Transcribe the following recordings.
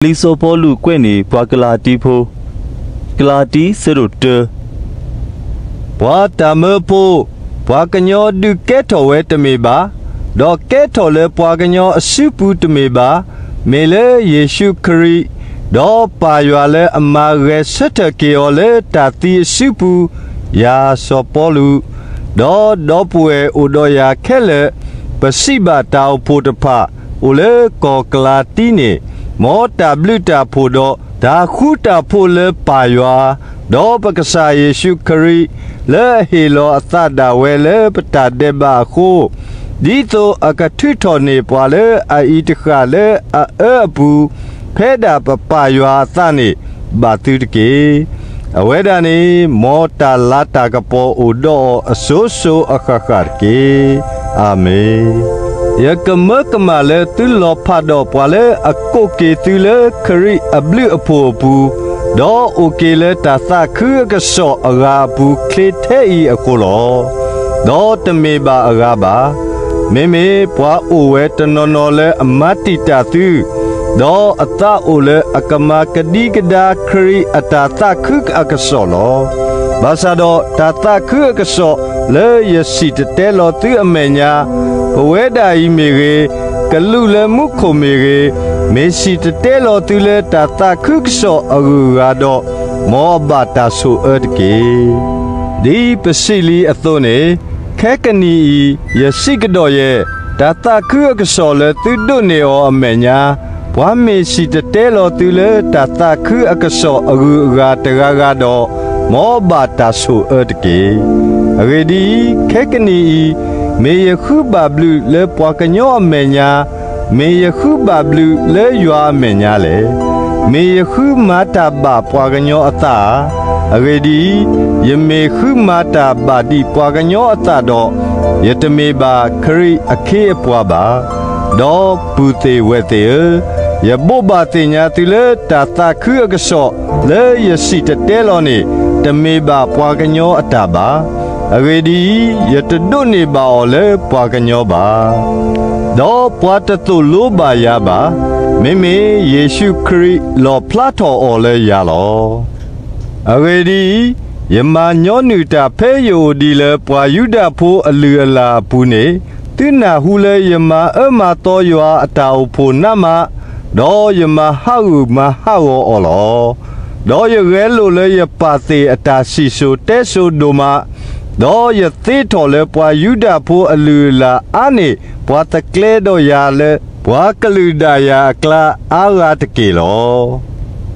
လံာ်စီၤပီလူးကွဲးန့ၢ်ပှၤကလၤတံဖိ, ကလၤတံ ဆၢဒိၣ်တၢ, ပှၤတၢ်မၢဖိ, ပှၤကညီဒုးကဲထီၣ်ဝဲတမ့ၢ်ဘၣ်, ဒီးကဲထီၣ်လၢပှၤကညီအစုပူၤတမ့ၢ်ဘၣ်, မ့ၢ်လၢယ့ၣ်ၡူးခရံာ်, ဒီးပာ်ယွၤလၢအမၤဂဲၤဆၢထၢၣ်က့ၤအီၤလၢတၢ်သံအစုပူၤ, ယၤစီၤပီလူး ဒီးဒီပုၢ်ဝဲၢ်အိၣ်ဒီးယၤခဲလၢာ်, ပစံးဘၣ်တၢ်အိၣ်ဖှိၣ်တဖၣ် အိၣ်လၢကီၢ်ကလၤတံန့ၣ်, မ်တၢ်ဘျုးတၢ်ဖှိၣ်ဒီးတၢ်ဃူတၢ်ဖိးလၢပၢ်ယွၤ, ဒီးပကစၢ်ယ့ၣ်ၡူးခရံာ်, လၢအဟ့ၣ်လီၤအသးဒၣ်ဝဲလၢပတၢ်ဒဲးဘးအဃိ, ဒ်သိးအကထုးထီၣ်န့ၢ်ပှၤလၢအအံၤတဃၣ်လၢအအၢအပူၤ, ဖဲဒၣ်ပပၢ်ယွၤအသးန့ၣ်, ဘၣ်သုတက့ၢ်. အဝဲဒၣ်န့ၣ်, မ်တၢ်လၤတၢ်ကပီၤအိၣ်ဒီးအီၤအစိၤစိၤအဃၣ်ဃၣ်တက့ၢ်. အၤမ့ၣ်. ယကမၢကမၣ်လၢသုလီၤဖးဒီးပှၤလၢအကိးက့ၤသုလၢခရံာ်အဘျုးအဖှိၣ်အပူၤ, ဒီးအိၣ်က့ၤလၢတၢ်သးခုအကစီၣ်အဂၤအပူၤချ့ထဲအံၤအဃိလီၤ. ဒီးတမ့ၢ်ဘၣ်အဂၤဘၣ်. မ့မ့ၢ်ပှၤအိၣ်ဝဲတနီၤနီၤလၢအမၤတံာ်တာ်သု, ဒီးအသးအိၣ်လၢအကမၤကဒံကဒါခရံာ်အတၢ်သးခုအကစီၣ်လီၤ. ဘၣ်ဆၣ်ဒီးတၢ်သးခုအကစီၣ်လၢယစံၣ်တဲၤတဲလီၤသုအမဲာ်ညါ, ပဝဲဒၣ်အံၤမ့ၢ်ဂ့ၤ, ကလူးလၢမူခိၣ်မ့ၢ်ဂ့ၤ, မ့ၢ်စံၣ်တဲၤတဲလီၤသုလၢတၢ်သးခုကစီၣ်အဂုၤအဂၤဒီး, မ်အဘၣ်တၢ်ဆိၣ်အၢတက့ၢ်. ဒ်ပစံးလံအသိးန့ၣ်, ခဲကနံၣ်အံၤ ယစံးကဒီးယဲၢ်, တၢ်သးခုအကစီၣ်လၢသုဒိးန့ၢ်အီၤအမဲာ်ညါ, ပှၤမ့ၢ်စံၣ်တဲၤတဲလီၤသုလၢတၢ်သးခုအကစီၣ်အဂုၤအဂၤတဂၤဂၤဒီး, မ်အဘၣ်တၢ်ဆိၣ်အၢတက့ၢ်. အဂ့ၢ်ဒ်အံၤ, ခဲကနံၣ်အံၤ, မ့ၢ်ယဃုဘၣ်ဘျုးလၢပှၤကညီအမဲာ်ညါ, မ့ၢ်ယဃုဘၣ်ဘျုးလၢယွၤအမဲာ်ညါလဲၣ်. မ့ၢ်ယဃုမၤတၢ်ဘၣ်ပှၤကညီအသးဧါ. အဂ့ၢ်ဒ်အံၤ, ယမ့ၢ်ဃုမၤတၢ်ဘၣ်ဒံးပှၤကညီအသးဒီး, ယတမ့ၢ်ဘၣ်ခရံာ်အခ့အပှၤဘၣ်. ဒီပုၢ်သ့ၣ်ဝဲၢ်သ့ၣ်ဧၢ, ယဘိးဘၣ်သ့ၣ်ညါသုလၢတၢ်သးခုအကစီၣ်လၢယစံၣ်တဲၤတဲလီၤန့ၣ်, တမ့ၢ်ဘၣ်ပှၤကညီအတၢ်ဘၣ်. အဂ့ၢ်ဒ်အံၤ, ယတဒိးန့ၢ်ဘၣ်အီၤလၢပှၤကညီဘၣ်. ဒီးပှၤတသိၣ်လိဘၣ်ယၤဘၣ်. မ့မ့ၢ်ယ့ၣ်ၡူးခရံာ်လီၣ်ဖျါထီၣ်အီၤလၢယၤလီၤ. အဂ့ၢ်ဒ်အံၤ, ယမၤညီနုၢ်တၢ်ဖဲယအိၣ်ဒံးလၢပှၤယူဒၤဖိအလုၢ်အလၢ်အပူၤန့ၣ်, သုနၢ်ဟူလၢယမၤအၢမၤသီယွၤအတၢ်အိၣ်ဖှိၣ်နးမး, ဒီးယမၤဟးဂူာ်မၤဟးဂီၤအီၤလီၤ. ဒီးယဂဲၤလိာ်လၢယပာ်သ့ၣ်အတၢ်စံၣ်စိၤတဲစိၤဒိၣ်မး, ဒီးယသ့ထီၣ်လၢပှၤယူဒၤဖိအလုၢ်အလၢ်အါန့ၢ်ပှၤသကျဲဒီးယၤလၢ ပှၤကလုာ်ဒၣ်ယၤအကျါအါဂၤတက့ၢ်လီၤ.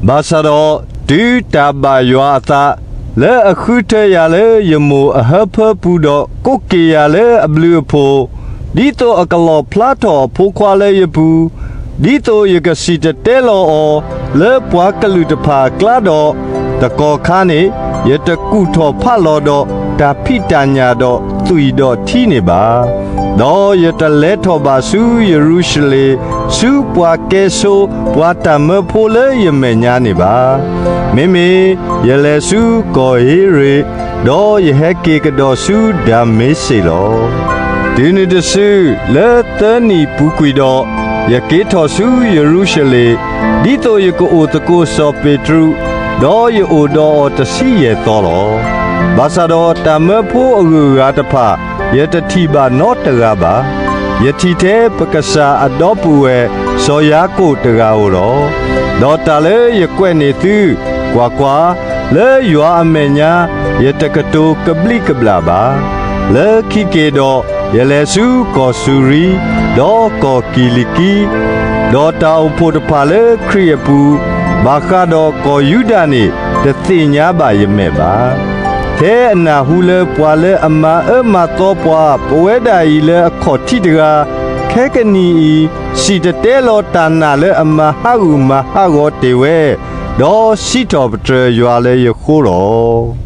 ဘၣ်ဆၣ်ဒီးတုၤတၢ်ဘၣ်ယွၤအသး, လၢအဃုထၢယၤလၢယမိၢ်အဟၢဖၢပူၤဒီးကိးက့ၤယၤလၢအဘျုးအဖှိၣ်, ဒ်သိးအကလီၣ်ဖျါထီၣ်အဖိခွါလၢယပူၤ, ဒ်သိးယကစံၣ်တဲၤတဲလီၤအီၤလၢပှၤကလုာ်တဖၣ်အကျါဒီး, တကီၢ်ခါန့ၣ်, ယတကူၣ်ထီၣ်ဖးလီၤဒီးတၢ်ဖံးတၢ်ညၣ်ဒီးသွံၣ်ဒီးထံန့ၣ်ဘၣ်. ဒီးယတလဲၤထီၣ်ဘၣ်ဆူယရူၤၡလ့ၣ်, ဆူပှၤကဲဆိ, ပှၤတၢ်မၢဖိလၢယမဲာ်ညါန့ၣ်ဘၣ်. မ့မ့ၢ်ယလဲၤဆူကီၢ်ဧ့ရ့ၣ်, ဒီးယဟဲက့ၤကဒီးဆူဒၤမ့းစ့းလီၤ. တုၤနုၤတစု, လၢသၢနံၣ်ပူၤကွံာ်ဒီး, ယက့ၤထီၣ်ဆူယရူၤၡလ့ၣ်, ဒ်သိးယကအိၣ်သကိးစီၤပ့းတရူး, ဒီးယအိၣ်ဒီးအီၤတဆံယဲၢ်သီလီၤ. ဘၣ်ဆၣ်ဒီးတၢ်မၢဖိအဂုၤအဂၤတဖၣ်, ယတထံၣ်ဘၣ်နီတဂၤဘၣ်. ယထံၣ်ထဲပကစၢ်အဒီပုၢ်ဝဲၢ်စီၤယၤကိာ်တဂၤဧိၤလီၤ. ဒီးတၢ်လၢယကွဲးန့ၢ်သု, ကွၢ်ကွၢ်, လၢယွၤအမဲာ်ညါ, ယတကတိၤကဘျံးကဘျၣ်ဘၣ်. လၢခံက့ၤဒီး, ယလဲၤဆူကီၢ်စူၤရံ, ဒီးကီၢ်ကံၤလံးကံ, ဒီးတၢ်အိၣ်ဖှိၣ်တဖၣ်လၢခရံာ်အပူၤ, ဘၣ်ဃးဒီးကီၢ်ယူဒၤန့ၣ်, တသ့ၣ်ညါဘၣ်ယမဲာ်ဘၣ်. ထဲအနၢ်ဟူလၢပှၤလၢအမၤအၢမၤသီပှၤ ပဝဲဒၣ်အံၤလၢအခီၣ်ထံးတဂၤ, ခဲကနံၣ်အံၤ, စံၣ်တဲၤတဲလီၤတၢ်နာ်လၢအမၤဟးဂူာ်မၤဟးဂီၤတ့ၢ်ဝဲ, ဒီးစံးထီၣ်ပတြၢၤယွၤလၢယဃိလီၤ.